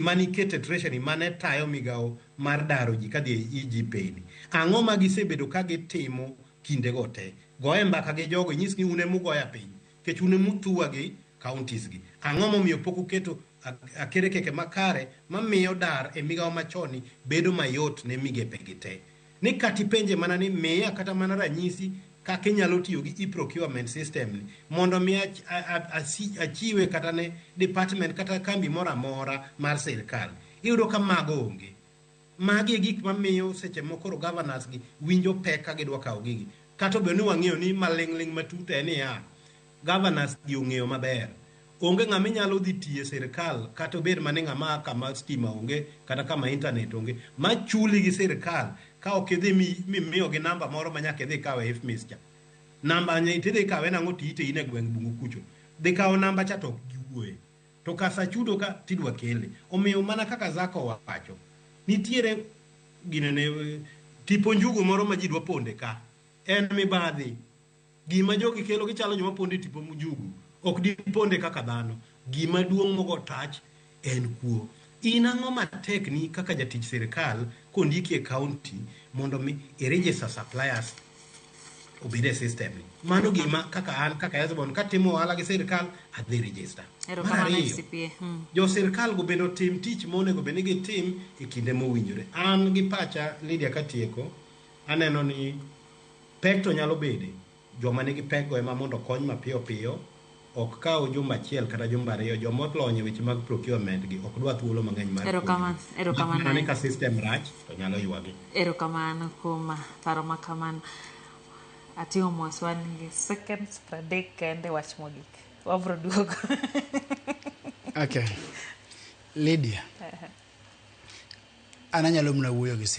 Mane iketo e treasury mane tayo migawo mar daro ji kadhi e EGPay ni. Ang'o ma gisebedo ka gitimo kindego te? Goye mbaka gi jogo inyis ni un emugoya piny nikech un emuthuwa gi counties gi. Ang'o momiyo pok uketo akerekeke makare mamiyo dar e migawo machon bedo mayot ne migepe gi te? Ni kata ipenje mana ni miya kata mana ranyisi kaka inyalo tiyo gi e-procurement system ni mondo mi achiwe kata ne department kata kambi moro amora mar sirkal. Iyudo ka mago onge. Magi e gik mamiyo seche moko koro governors gi winjo pek ka gidwa kawo gigi. Kata obedo ni wang'eyo ni maling'ling' matut en niya, governors gi ong'eyo maber. Onge ng'ama inyalo dhi tiyo e sirkal kata obed mana ni ng'ama a kama stima onge kata kama internet onge ma chuli gi sirkal ka ok idhi mimiyogi namba moro ma nyaka idhi ikaw e IFMIS cha. Namba ni tidhi ikawe nang'o to ite in e gweng' bungu kucho. Dhi kawo namba cha to ok giwuoye. To kasa chudo ka tidwa kele. Omiyo mana kaka Zako owacho, nitiere ginene tipo njugu moro ma ji dwa ponde ka. En mibadhi. Gima jogi kelo gichalo joma pondo e tipo njugu. Ok diponde kaka dhano. Gima duong' mogo tach en kuo. In ang'o matekni kaka jatich sirkal kondiki e county mondo mi i register suppliers obed e system ni. Mano gima kaka an kaka Hesbon katimo ohala gi sirkal adhi register. Mar Erokamano ariyo, FCPA. Jo sirkal go bende otim tich monego bed ni gitim e kinde mowinjore. An gi pacha Lydia katieko, aneno ni pek to nyalo bede, joma nigi pek go ema mondo okony mapiyo piyo, ok kaw jumba achiel kata jumba ariyo, joma olony e weche mag procurement gi ok dwa thuolo mang'eny mar Erokamano, puonjogi. erokamano Mana ni ka system rach to nyalo ywagi. Erokamano kuom paro ma kamano. Ating'o mos wan gi seconds 30 kende wach mogik. Wabro duogo. Okay. Lydia. An anyalo mana wuoyo gi